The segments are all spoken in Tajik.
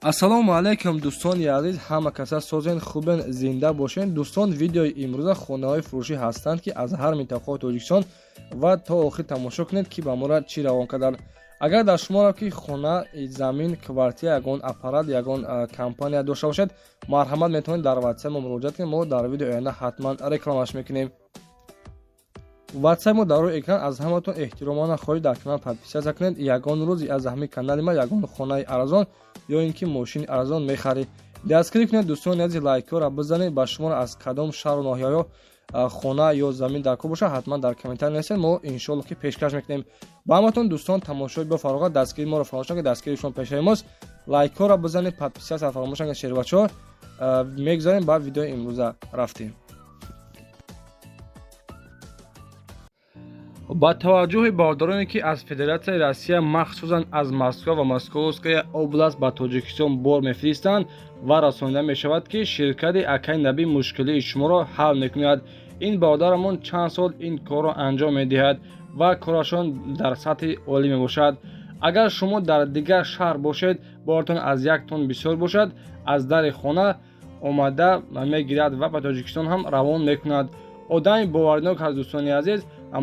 Ассалому алайкум, дӯстони азиз, ҳама каса созен, хубен, зинда бошен. Дӯстон, видеои имрӯза хонаҳои фурӯшӣ ҳастанд, ки аз ҳар минтақаи Тоҷикистон, ва то охир тамошо кунед, ки ба мора чӣ равон карданд. Агар дар шуморо ки хона, замин, квартира, ягон аппарат, ягон компания дошта бошед, марҳамат, метавонед дар ватсап мо муроҷиат кунед. Мо дар видеои оянда ҳатман рекламаш мекунем. Ватсап мо дар рӯи экран. Аз ҳаматон эҳтиромона хоҳиш, дар канал подписаться кунед. Ягон рӯз аз ҳамин канали ма ягон хонаи арзон ё ин ки мошини арзон мехаред. Дастгирӣ кунед, дӯстони азиз, лайкҳоро бизанед. Ба шуморо аз кадом шаҳру ноҳияҳо хона ё замин дар кор бошад, ҳатман дар комментарий нависед, мо иншоалло ки пешкаш мекунем ба ҳаматон. Дӯстон, тамошои бо фароғат, дастгирии моро фаромӯш накунед, дастгирии шумо пешаи мост. Лайкҳоро бизанед, подписаться фаромӯш накунед. Шербачаҳо, мегузарем ба видеои имрӯза, рафтем. Ба таваҷҷӯҳи бародароне, ки аз Федератсияи Россия, махсусан аз Москва ва Московская область ба Тоҷикистон бор мефиристанд, ва расонида мешавад, ки ширкати Акаи Набӣ мушкилии шуморо ҳал мекунад. Ин бародарамон чанд сол ин корро анҷом медиҳад ва корашон дар сатҳи олӣ мебошад. Агар шумо дар дигар шаҳр бошед, боратон аз як тонн бисёр бошад, аз дари хона омада мегирад ва ба Тоҷикистон ҳам равон мекунад. Одами боваринок аст, дӯстони азиз,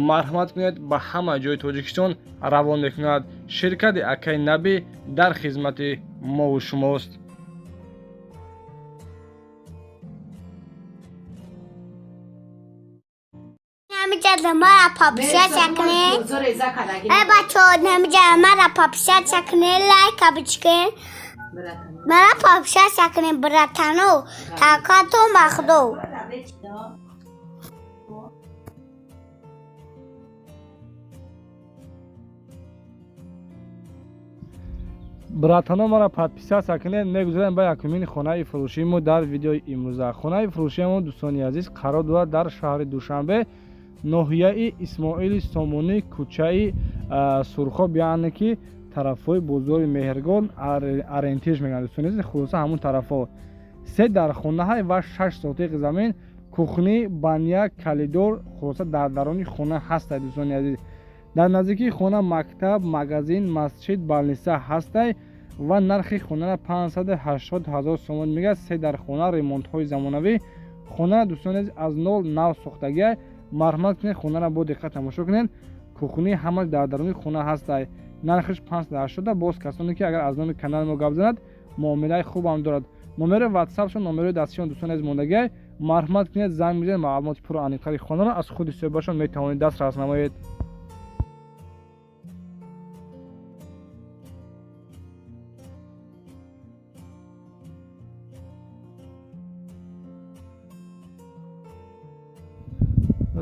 марҳамат кунед, ба ҳама ҷои Тоҷикистон равон мекунад. Ширкати Акаи Набӣ дар хизмати мову шумост. Намиҷа мара подписаться кунед. Эй бачаҳо, намиҷа мара подписаться кунед, лайка бичкин. Мара подписаться кунед, братано. Такатон ба Худо. Братано, мара подписаться кунед. Мегузарем ба якумин хонаи фурӯшии мо дар видеои имрӯза. Хонаи фурӯшии мо, дӯстони азиз, қарор дорад дар шаҳри Душанбе, ноҳияи Исмоили Сомонӣ, кӯчаи Сурхоб, яъне ки тарафҳои бозори Меҳргон, ориентир мегӯянд, дӯстони азиз, хулоса, ҳамун тарафҳо. Се дар хонаҳай ва 6 сотиқ замин, кухни, баня, коридор, хулоса, дар даруни хона ҳастай. Дӯстони азиз, дар наздикии хона мактаб, магазин, масҷид, больница ҳастай ва нархи хонара 580 ҳазор сомон мегӯяд. Се дар хона, ремонтҳои замонавӣ, хона, дӯстони азиз, аз нол нав сохтагиай. Марҳамат кунед, хонара бо диққат тамошо кунед. Кухни ҳама дар даруни хона ҳастай. Нархаш 580. Боз касоне ки агар аз номи канали мо гап занад, муомилаи хубам дорад. Номери ватсапшон, номерои дастишон, дӯстони азиз, мондагиай. Марҳамат кунед, занг бизанед, маълумоти пурру аниқтари хонаро аз худи соҳибашон метавонед дастрас намоед.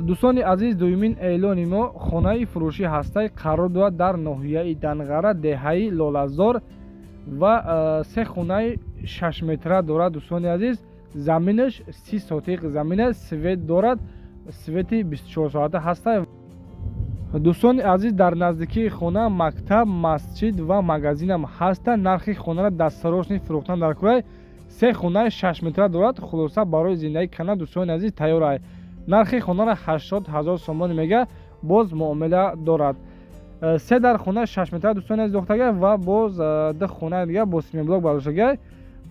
Дӯстони азиз, дуюмин эълони мо хонаи фурӯшӣ ҳастай, қарор дорад дар ноҳияи Данғара, деҳаи Лолазор, ва се хонаи 6 метра дорад. Дӯстони азиз, заминаш 30 сотиқ замин аст, свет дорад, свети 24 соата ҳастай. Дӯстони азиз, дар наздикии хона мактаб, масҷид ва магазинам ҳастанд. Нархи хонаро дастсарошни фурӯхтан дар курай. Се хонаи 6 метра дорад, хулоса, барои зиндагӣ кардан, дӯстони азиз, тайёр. Нархи хонаро 80 ҳазор сомон мега, боз муомила дорад. Се дар хона 6 метра, дӯстони азиз, дохтага ва боз ду хонаи дига бо семиблок бардоштагай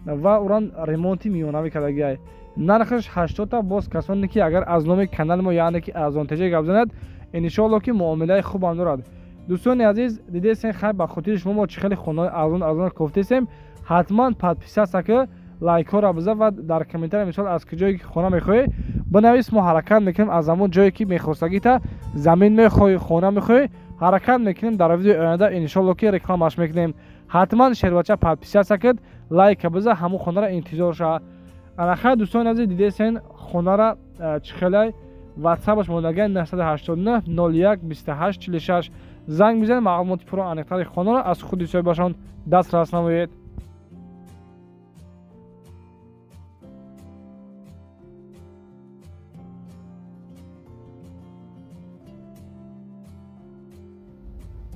ва уран ремонти миёнавӣ кардагиай. Нархаш 80-та. Боз касоне ки агар аз номи канали мо, яъне ки Арзонтеҷа, гап занад, иншоалло ки муомилаи хубам дорад. Дӯстони азиз, дидесен, хайр, ба хотири шумо мо чӣ хеле хонаҳои арзон арзон кофтесем. Ҳатман подписаться ки, лайкҳоро бизан ва дар комментария, мисол, аз куҷое ки хона мехоҳӣ, бинавис. Мо ҳаракат мекунем, аз ҳамон ҷое ки мехостагита, замин мехоҳӣ, хона мехоҳӣ, ҳаракат мекунем, дар видеои оянда иншоалло ки рекламаш мекунем. Ҳатман, шербача, подписаться кид, лайка биза, ҳамон хонара интизор шава. Ана, дӯстони азиз, дидесен хонара чӣ хелай. Ватсапаш мондагай 989 01 28 46. Занг бизанед, маълумоти пурру аниқтари хонаро аз худи соҳибашон дастрас намоед.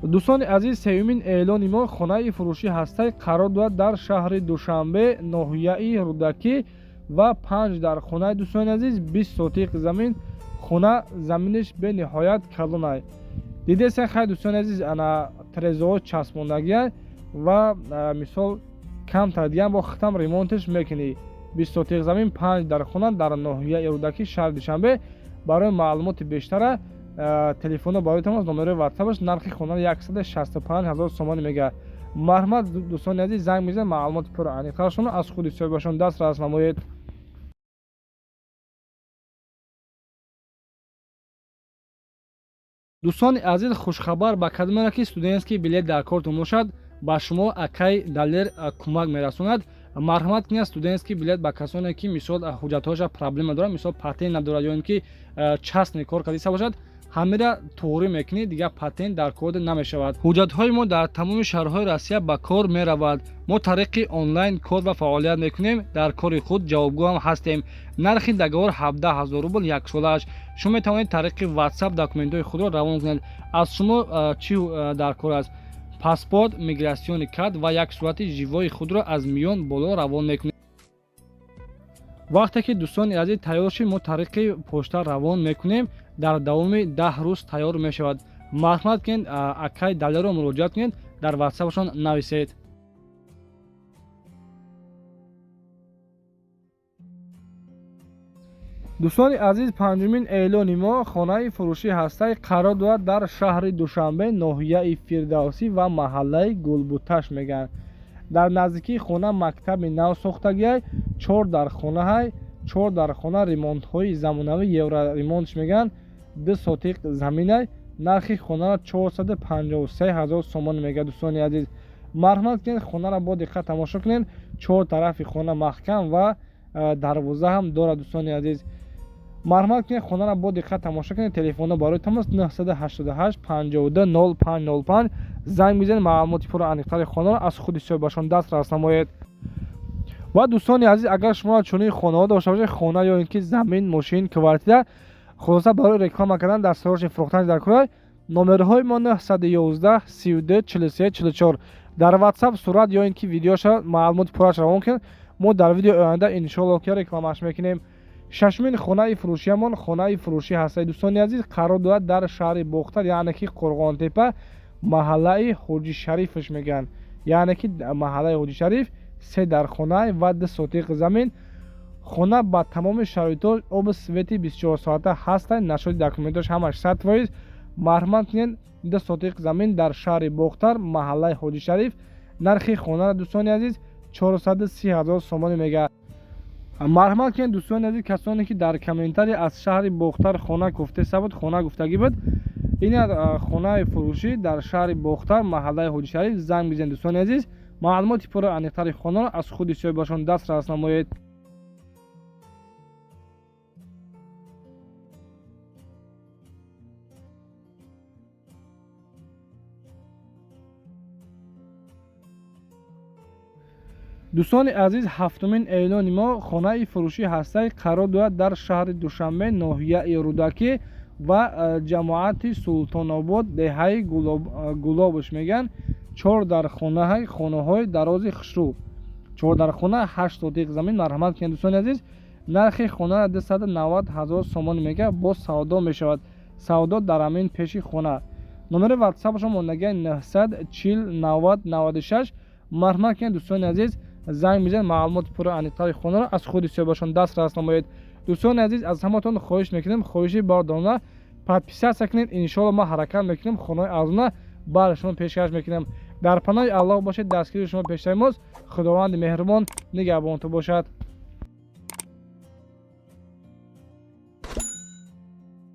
Дӯстони азиз, сеюмин эълони мо хонаи фурӯшӣ ҳастай, қарор дорад дар шаҳри Душанбе, ноҳияи Рӯдакӣ, ва панҷ дар хонаи, дӯстони азиз, 20 сотиқ замин. Хона заминаш бениҳоят калонай. Дидесен, хай, дӯстони азиз, ана трезоҳо часпондагия ва мисол Камтар дига бо хитам ремонтш мекунӣ. 20 сотих замин, 5 дар хона дар ноҳияи Рӯдакӣ, шаҳри Душанбе. Барои маълумоти бештара телефонро барои тамос, номерои ватсапаш. Нархи хона 165 ҳазор сомонӣ мегӯяд. Марҳамат, дӯстони азиз, занг мезанед, маълумоти пурра аниқтарашонро аз худи соҳибашон дастрас намоед. Дӯстони азиз, хушхабар ба кадомеро ки студентский билет дар кортон бошад, ба шумо акай Далер кӯмак мерасонад. Марҳамат кунед, студентский билет ба касоне ки, мисол, ҳуҷҷатҳояша проблема дорад, мисол, патент надорад ё ин ки частный кор кардиста бошад, ҳамира туғрӣ мекунӣ, дигар патент дар кор намешавад. Ҳуҷҷатҳои мо дар тамоми шаҳрҳои Россия ба кор меравад. Мо тариқи онлайн кор ва фаъолият мекунем, дар кори худ ҷавобгӯ ҳам ҳастем. Нархи договор 17 ҳазор рубл яксолааш. Шумо метавонед тариқи WhatsApp документҳои худро равон кунед. Аз шумо чӣ дар кор аст? Паспорт, миграционный карт ва як сурати живои худро аз миён боло равон мекунед. Вақте ки, дӯстони азиз, тайёр шид, мо тариқи почта равон мекунем, дар давоми 10 рӯз тайёр мешавад. Марҳамат кунед, акай Далерро муроҷиат кунед, дар ватсапашон нависед. Дӯстони азиз, панҷумин эълони мо хонаи фурӯшӣ ҳастаи, қарор дорад дар шаҳри Душанбе, ноҳияи Фирдавсӣ ва маҳаллаи Гулбуташ мегӯянд. Дар наздикии хона мактаби нав сохтагиай, чор дар хонаҳай, чор дар хона, ремонтҳои замонавӣ, евроремонтш мегӯянд, 2 сотиқ заминай. Нархи хонаро 453 ҳазор сомон мегӯяд. Дӯстони азиз, марҳамат кунед, хонаро бо диққат тамошо кунед. Чор тарафи хона маҳкам ва дарвоза ҳам дорад. Дӯстони азиз, марҳамат кунед, хонаро бо диққат тамошо кунед. Телефонҳо барои тамос 988 52 05 05. Занг бизанед, маълумоти пурра аниқтари хонаро аз худи соҳибашон дастрас намоед. Ва, дӯстони азиз, агар шумо чунин хонаҳо дошта бошед, хона ё ин ки замин, мошин, квартира, хулоса, барои реклама кардан дар срочный фурӯхтани дар кора, номерҳои мо 911 32 43 44. Дар WhatsApp сурат ё ин ки видеоша, маълумоти пурраш равон кунед, мо дар видеои оянда иншоалло ки рекламаш мекунем. Шашумин хонаи фурӯшиямон хонаи фурӯшӣ ҳастаи, дӯстони азиз, қарор дорад дар шаҳри Бохтар, яъне ки Қурғонтепа, маҳаллаи Ҳоҷи Шарифш мегӯянд, яъне ки маҳаллаи Ҳоҷи Шариф, се дархона ва 2 сотиқ замин. Хона ба тамоми шароитҳо, оби, свети 24 соата ҳастанд, нашоди документош ҳамаш 100%. Марҳамат кунед, 2 сотиқ замин дар шаҳри Бохтар, маҳаллаи Ҳоҷи Шариф. Нархи хонаро, дӯстони азиз, 430 ҳазор сомонӣ мегӯяд. Марҳамат кунед, дӯстони азиз, касоне ки дар комментарий аз шаҳри Бохтар хона гуфтеса буд, хона гуфтагӣ буд, ин хонаи фурӯшӣ дар шаҳри Бохтар, маҳаллаи Ҳоҷи Шариф. Занг бизанед, дӯстони азиз, маълумоти пурра аниқтари хонаро аз худи соҳибашон дастрас намоед. Дӯстони азиз, ҳафтумин эълони мо хонаи фурӯшӣ ҳастаи, қарор дорад дар шаҳри Душанбе, ноҳияи Рӯдакӣ ва ҷамоати Султонобод, деҳаи Гулобуш мегӯянд. Чор дархонаҳаи, хонаҳои дарози хушрӯ, чор дархона, 8 сотиқ замин. Марҳамат кунед, дӯстони азиз, нархи хонаро 290 ҳазор сомонӣ мегӯяд, боз савдо мешавад, савдо дар ҳамин пеши хона. Номери ватсапашон мондагиа 940 90 96. Марҳамат кунед, дӯстони азиз, занг бизанед, маълумоти пурра аниқтари хонаро аз худи соҳибашон дастрас намоед. Дӯстони азиз, аз ҳаматон хоҳиш мекунем, хоҳиши бардорона подписаться кунед. Иншоалло, ма ҳаракат мекунем, хонаи арзона бар шумо пешкаш мекунем. Дар паноҳи Аллоҳ бошед, дастгири шумо пешаи мост. Худованди меҳрубон нигаҳбонтон бошад.